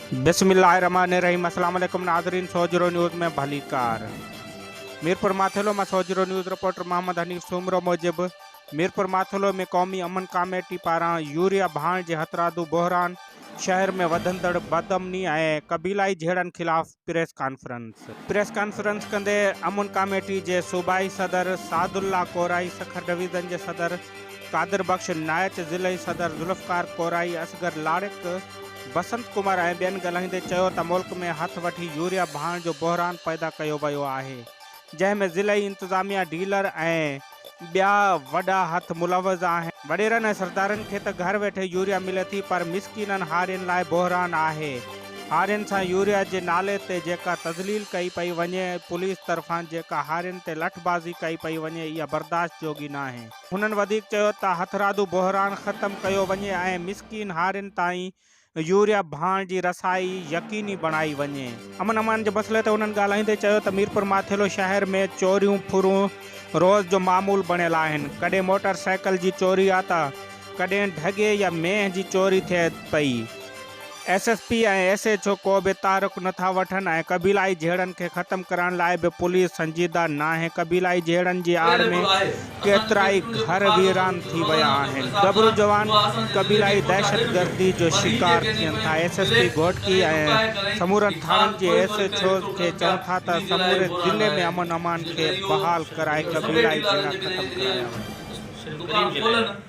بسم الله الرحمٰن الرحيم اسلام عليڪم ناظرين سوجهرو نيوز ۾ ڀليڪار ميرپور ماٿيلو مان سوجهرو نيوز رپورٽر محمد حنيف سومرو موجب ميرپور ماٿيلو ۾ قومي امن ڪاميٽي پاران يوريا ڀاڻ جي هٿرادو بحران شهر ۾ وڌندڙ بدامني ۽ قبيلائي جهيڙن خلاف پريس ڪانفرنس. پريس ڪانفرنس ڪندي امن ڪاميٽي جي صوبائي صدر سعد الله ڪورائي، سکر ڊويزن جي صدر قادر بخش نائچ، ضلعي صدر ذوالفقار ڪورائي، اصغر لاڙڪ، بسنت ڪمار ۽ ٻين ڳالهائيندي چيو ته ملڪ ۾ هٿ وٺي يوريا ڀاڻ جو بحران پيدا ڪيو ويو آهي جنهن ۾ ضلعي انتظاميا، ڊيلر ۽ ٻيا وڏا هٿ ملوث آهن. وڏيرن ۽ سردارن کي ته گهر ويٺي يوريا ملي ٿي پر مسڪينن هارين لاء بحران آهي. هارين سان يوريا جي نالي تي جيڪا تذليل ڪئي پئي وڃي، پوليس طرفان جيڪا هارين تي لٺبازي ڪئي پئي وڃي اها برداشت جوڳي ناهي. هنن وڌيڪ چيو ته هٿرادو بحران ختم ڪيو وڃي ۽ مسڪين هارين تائين يوريا ڀاڻ جي رسائي يقيني بڻائي وڃي. امن امان جي مسئلي تي هنن ڳالهائيندي چيو ته ميرپور ماٿيلو شهر ۾ چوريون ڦرون روز جو معمول بڻيل آهن، ڪڏهن موٽر سائيڪل جي چوري آ ته ڪڏهن ڍڳي يا مينهن جي چوري ٿئي پئي، S S P ۽ S H O ڪو به تحرڪ نٿا وٺن ۽ قبيلائي جهيڙن کي ختم ڪرڻ لاء به پوليس سنجيده ناهي، قبيلائي جهيڙن جي آڙ ۾ ڪيترائي گهر ويران ٿي ويا آهن، ڳڀرو جوان قبيلائي دهشتگردي جو شڪار ٿين ٿا، ايس ايس پي گهوٽڪي ۽ سمورن ٿاڻن جي ايس ايڇ اوز کي چئون ٿا ته سموري ضلعي ۾ امن امان کي بحال ڪرائي قبيلائي جهيڙا ختم ڪرايا وڃن.